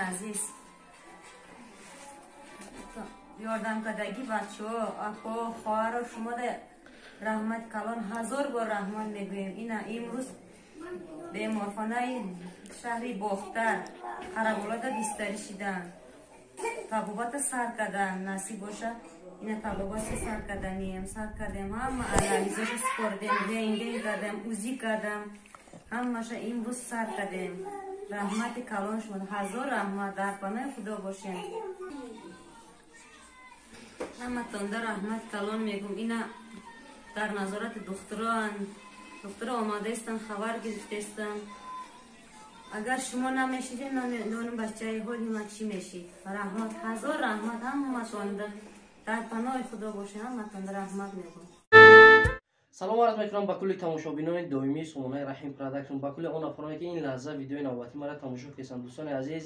Азиз, ёрдам кардагӣ бачаҳо, апо, хоҳаро, шумода раҳмат калон, ҳазор бор раҳмат мегӯем. Ина имрӯз беморхонаи шаҳри Бохтар Қараболада бистарӣ шиданд, табобата сар карданд. Насиб боша, ина табобата сар карданием, сар кардем, ҳама анализоша супордем, рентген кардем, УЗИ кардам, ҳамаша имрӯз сар кардем. Раҳмати калон шумо, ҳазор раҳмат, дар паноҳи Худо бошем. Ҳаматонда раҳмат калон мегӯм. Ина дар назорати духтуроанд, духтуро омадаистанд, хабар гирифтаистанд. Агар шумо намешидем, намедонам бачаи ҳоли ма чӣ мешид. Раҳмат, ҳазор раҳмат ҳаматонда, дар паноҳи Худо бошем, ҳаматонда раҳмат мегӯм. Салом арз мекунам ба кулли тамошобинони доимии сомонаи Раҳим Продакшн, ба кулли он нафароне, ки ин лаҳза видеои навбатӣ мара тамошо карданд. Дӯстони азиз,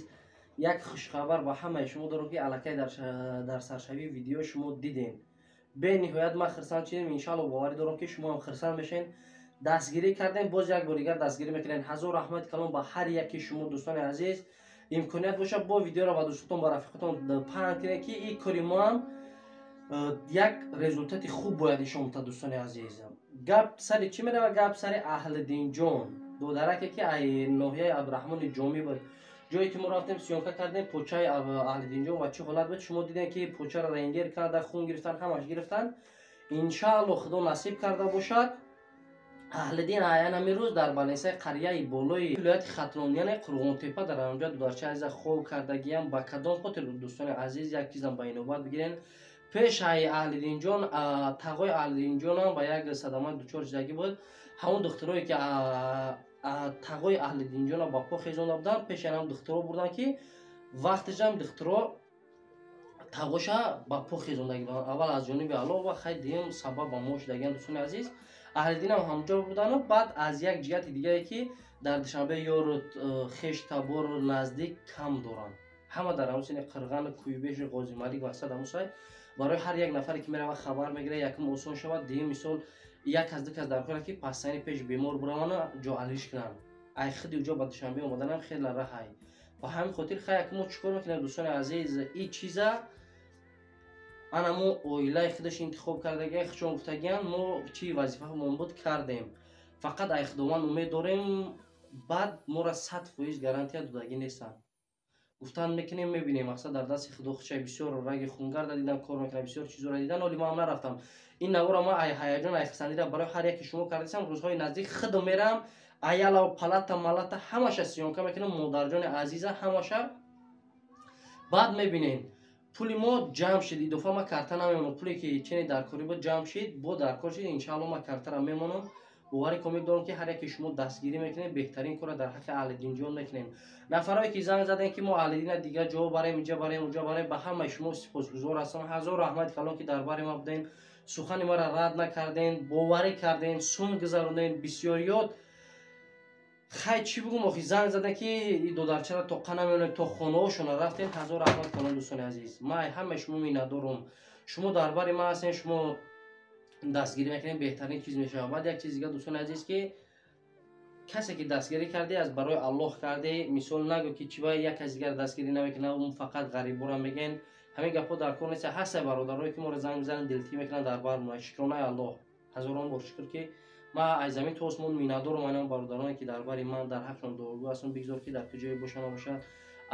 як хушхабар ба ҳамаи шумо дорам, ки аллакай дар саршавии видео шумо дидем. Бениҳоят ман хирсанд шидем, иншаалло боварӣ дорам, ки шумо ҳам хирсанд мешавед. Дастгирӣ кардем, боз як бор дигар дастгирӣ мекунем. Ҳазор раҳмати калон ба ҳар яки шумо, дӯстони азиз. Имконият бошад, бо видеоро ба дӯстотон, ба рафиқотон паҳн кунед, ки ин кори мо ҳам як результати хуб бояд нишон диҳад. Дӯстони азиз, гап сари чӣ меравад? Гап сари Аҳлиддинҷон, додараке, ки ай ноҳияи Абдураҳмони Ҷомӣ буд. Ҷое ки мо рафтем, съёмка кардем, почаи Аҳлиддинҷон ва чӣ ҳолат буд, шумо дидем, ки почаро рентген карда, хун гирифтан, ҳамаш гирифтан. Иншаалло, Худо насиб карда бошад, Аҳлиддин аян ҳамин рӯз дар больницаи қарияи болои вилояти Хатлон, яъне Қурғонтепа, дар ҳамҷа додарчаи азиза хоб кардагиям. Ба кадом хотир, дӯстони азиз, як чизам ба инобат бигирен. Пеш ай Аҳлиддинҷон тағои Аҳлиддинҷонам ба як садама дучор шудагӣ буд. Ҳамон духтурое, ки тағои Аҳлиддинҷонро ба по хезонда буданд, пеши ҳам духтуро бурданд, ки вақташам духтуро тағоша ба по хезондагӣ буданд. Аввал аз ҷониби Аллоҳ ва хай дуюм сабаб ба мо шудагианд. Дӯстони азиз, Аҳлиддинам ҳамҷо будану баъд аз як ҷиҳати дигаре, ки дар Душанбе ёру хеш табору наздик кам доранд, ҳама дар ҳамун сини Қирғану Кӯйбешу Ғозималик, мақсад ҳамун сай. Барои ҳар як нафаре, ки мерава, хабар мегирад, якум осон шавад, дуюм мисол як кас, ду кас дар кора, ки пастани пеш бемор биравану ҷоалиш кунанд. Ай худи уҷо ба Душанбе омаданам хеле раҳай. Ба ҳамин хотир хай як мо чӣ кор мекунем, дӯстони азиз? И чиза ана мо оилаи худаш интихоб кардагия, худшон гуфтагиян, мо чӣ вазифаамон буд, кардем. Фақат ай Худованд умед дорем. Баъд моро 100% гарантия додагӣ нестанд. Гуфтан мекунем, мебинем, мақсад дар дасти Худо. Худшай бисёр раги хунгарда дидам, кор мекунам, бисёр чизоро дидан. Оли ман нарафтам. Ин навора ма ай ҳаяҷон, ай хисандида барои ҳар яки шумо кардисам. Рӯзҳои наздик худо мерам, аяла палата малата ҳамаша съёмка мекунам, модарҷони азиза ҳамаша баъд мебинем. Пули мо ҷамъ шид, идофа ма карта намемонам. Пуле, ки чене дар корӣ буд, ҷамъ шид, бо дар кор шид, иншаалло ма картара мемонам. Боварӣ комил дорам, ки ҳар яке шумо дастгирӣ мекунед, беҳтарин корро дар ҳаққи Аҳлиддинҷон мекунем. Нафарое, ки занг задем, ки мо Аҳлиддина дигар ҷо барем, инҷа барем, уҷа барем, ба ҳамаи шумо сипосгузор ҳастам. Ҳазор раҳмати калон, ки дар бари ма будем, сухани маро рад накардем, боварӣ кардем, сум гузарондем. Бисёриёт, хай, чӣ бигӯм охи, занг задем, ки додарчара тоқа намеонем, то хонаҳошона рафтем. Ҳазор раҳмат калон, дӯстони азиз. Ман ҳамаи шумо миннатдорум. Шумо дар бари ман ҳастем, шумо дастгирӣ мекунем, беҳтарин чиз мешавад. Баъд як чиз дигар, дӯстони азиз, ки касе, ки дастгирӣ кардӣ, аз барои Аллоҳ кардӣ. Мисол нагӯ, ки чӣ ба як кас дигар дастгирӣ намекунад, ун фақат ғарибора мегӯен. Ҳамин гапҳо дар кор нест. Ҳастае бародарое, ки моро занг мезананд, дилтӣ мекунанд дар бар мо. Шукронаи Аллоҳ, ҳазорон бор шукр, ки ман аз замин то осмон миннатдорам айнан бародароне, ки дар бари ман, дар ҳаққшон дуогӯ ҳастам. Бигзор, ки дар куҷое боша набошад,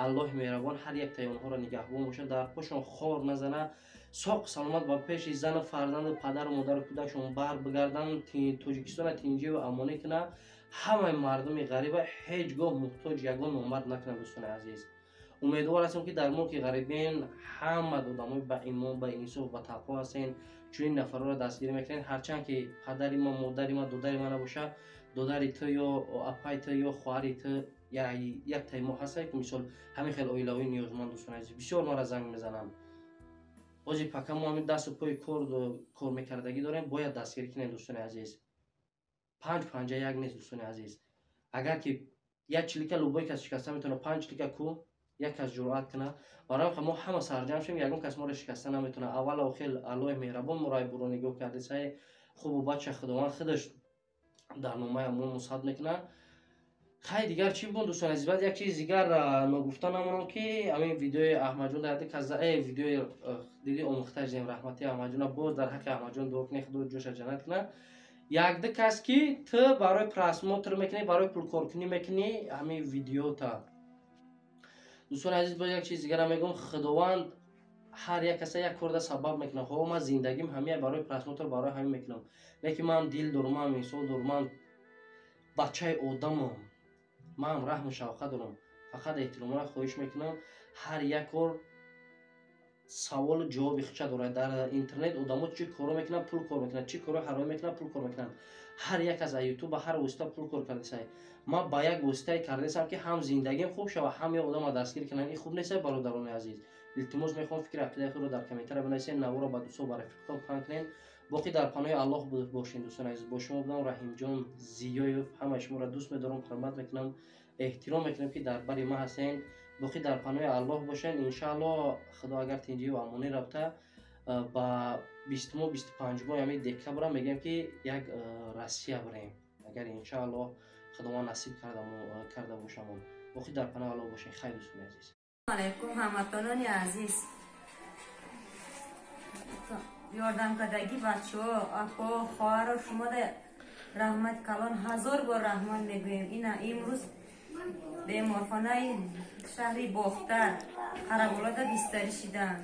Аллоҳи меҳрабон ҳар яктаи онҳоро нигаҳбон бошад, дар пошон хор назана, соқ саломат ба пеши зану фарзанду падару модару кӯдакшон бар бигарданд, Тоҷикистона тинҷиву амонӣ кунад, ҳамаи мардуми ғариба ҳеҷ гоҳ муҳтоҷ ягон номард накунад. Дӯстони азиз, умедвор ҳастем, ки дар мулки ғарибин ҳама одамои ба имон, ба инсоф, ба тақво ҳастен, чунин нафарҳоро дастгирӣ мекунед. Ҳарчанд ки падари ма, модари ма, додари ма набошад, додари ту ё апаи ту ё хоҳари ту яктаи мо ҳастае, ки мисол ҳамин хел оилаҳои ниёзманд. Дӯстони азиз, бисёр мара занг мезананд. Ҳозир пака мо ҳамин дасту пои кор мекардагӣ дорем, бояд дастгирӣ кунем. Дӯстони азиз, панҷ панҷа як нест. Дӯстони азиз, агар ки як чилика любой кас шикаста метавонад, панҷ чилика ку як кас ҷуръат кунад. Барои ҳам мо ҳама сарҷамъ шавем, ягон кас моро шикаста наметавонад. Аввал охир Аллоҳи меҳрабон моро айбуро нигоҳ кардисае, хубу бача Худованд худаш дар номаи мо мусад мекунад. Хай, дигар чӣ бигӯм, дӯстони азиз? Баъд як чиз дигар ногуфта намонам, ки ҳамин видеои Аҳмадҷон дар каза видеои диди омӯхта шудем. Раҳмати Аҳмадҷона, боз дар ҳаққи Аҳмадҷон дуо кунед, худо ҷоша ҷаннат кунад. Якду кас ки ту барои просмотр мекунӣ, барои пулкоркунӣ мекунӣ ҳамин видеота. Дӯстони азиз, боз як чиз дигарам мегӯм: Худованд ҳар як каса як корда сабаб мекунад. Ҳо, ман зиндагим ҳамия барои просмотр, барои ҳамин мекунам, лекин ман дил дорам, ман инсон дорам, ман бачаи одамам, ман раҳму шавқат дорам. Фақат эҳтиромона хоҳиш мекунам, ҳар як кор саволу ҷавоби худша дорад. Дар интернет одамо чӣ коро мекунанд, пул кор мекунанд, чӣ коро ҳароӣ мекунанд, пул кор мекунанд. Ҳар як аз Ютуб ба ҳар восита пул кор кардасай. Ман ба як воситае кардасам, ки ҳам зиндагим хуб шава, ҳам як одама дастгир кунанд. Ин хуб нест, бародарони азиз. Илтимос мехоҳам, фикри ақидаи худро дар комментария бинависед, наворо ба дӯстон, ба рафиқотон паҳн кунед. Боқӣ дар паноҳи Аллоҳ бошед, дӯстони азиз. Бо шумо будам Раҳимҷон Зиёев. Ҳамаи шуморо дӯст медорам, ҳурмат мекунам, эҳтиром мекунам, ки дар бари ма ҳастен. Боқӣ дар паноҳи Аллоҳ бошед. Иншааллоҳ, Худо агар тинҷиву амонӣ рафта, ба 20-мо, 25-мои ҳамин декабра мегӯем, ки як Россия бирем, агар иншааллоҳ Худованд насиб карда бошамон. Боқӣ дар паноҳи Аллоҳ бошед. Хайр, дӯстони азиз. Алайкум, ҳамватанони азиз, ёрдам кардагӣ бачаҳо, апо, хоҳаро, шумо раҳмат калон, ҳазор бор раҳмат мегӯем. Ина имрӯз беморхонаи шаҳри Бохтар Қараболода бистарӣ шиданд,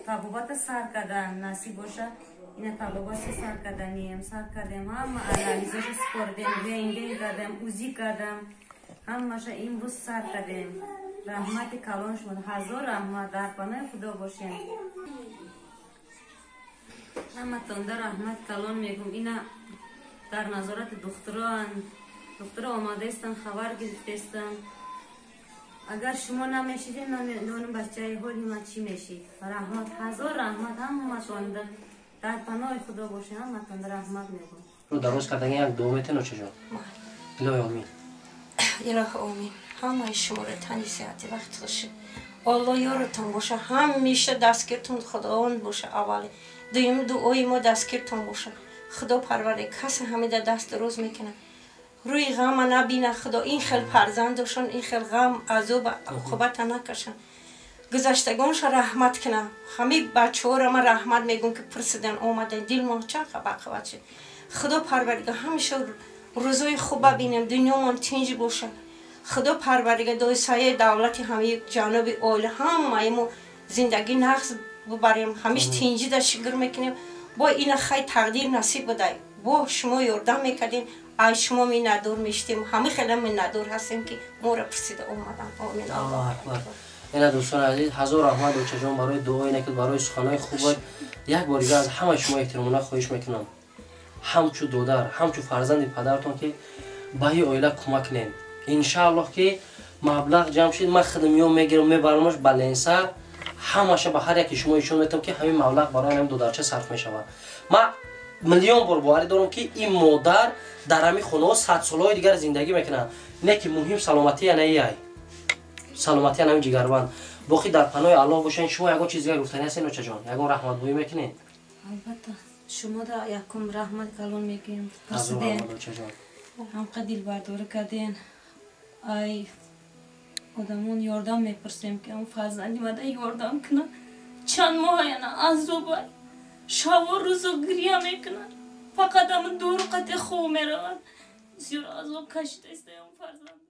табобата сар карданд. Насиб боша, ина табобата сар карданием, сар кардем, ҳама анализоша супордем, рентген кардем, УЗИ кардам, ҳамаша имрӯз сар кардем. Раҳмати калон шумо, ҳазор раҳмат, дар паноҳи Худо бошем. Ҳаматонда раҳмат калон мегӯм. Ина дар назорати духтуроанд, духтуро омадаистанд, хабар гирифтаистанд. Агар шумо намешидем, намедонам бачаи ҳоли ман чӣ мешид. Раҳмат, ҳазор раҳмат ҳаматонда, дар паноҳи Худо бошем. Ҳаматонда раҳмат мегӯм. Дароз кардаги як дуо метен, очаҷон. Илоҳи омин. Илоҳи омин. Ҳамаи шуморо тани сиҳати вақт хуши, Аллоҳ ёротон боша, ҳамеша дастгиртон Худованд боша. Аввали дуюм дуои мо дастгиртон боша. Худо парварде касе ҳамида даст дароз мекунад, рӯи ғама набина. Худо ин хел фарзандошон ин хел ғам, азоб, уқубата накашанд. Гузаштагонша раҳмат кунам. Ҳами бачаҳоро ман раҳмат мегӯм, ки пурсидан омадан, дилмон чанд бақувват шуд. Худо парвардигор ҳамеша рӯзои хуб бибинем, дунёмон тинҷ боша. Худо парвардигор дои саяи давлати ҳамаи ҷаноби оила ҳамаи мо зиндагӣ нағз бубарем, ҳамиш тинҷида шукр мекунем. Бо ина хай тақдир насиб будай, бо шумо ёрдам мекардем, ай шумо миннатдор мешудем. Ҳама хеле миннатдор ҳастем, ки моро пурсида омадан. Омин. Аллоҳу акбар. Ина дӯстони азиз, ҳазор раҳмат, очаҷон, барои дуои некат, барои суханҳои хубат. Як бор дига аз ҳамаи шумо эҳтиромона хоҳиш мекунам, ҳамчу додар, ҳамчу фарзанди падаратон, ки ба ин оила кӯмак кунед. Иншааллоҳ, ки маблағ ҷамъ шид, ман худам ё мегирам, мебарамаш ба ленса, ҳамаша ба ҳар яки шумо ишон метавам, ки ҳамин маблағ барои ҳамин додарча сарф мешавад. Ман миллион бор боварӣ дорам, ки ин модар дар ҳамин хонаҳо садсолаҳои дигар зиндагӣ мекунад, не ки муҳим саломатии анаи саломатии ҳамин ҷигарбанд. Боқӣ дар паноҳи Аллоҳ бошед. Шумо ягон чиз дигар гуфтанӣ ҳастед, очаҷон? Ягон раҳматгӯӣ мекунед? Албатта, шумо да якум раҳмат калон мегӯем. Ҳазор раҳмат, очаҷон. Ҳамқа дилбардорӣ карден. Ай одамон ёрдам мепурсем, ки ам фарзанди мада ёрдам кунад. Чанд моҳ яна азоба, шаву рӯзу гиря мекунад, фақат ама дору қати хоб меравад. Бисёр азоб кашидаистаям фарзанд.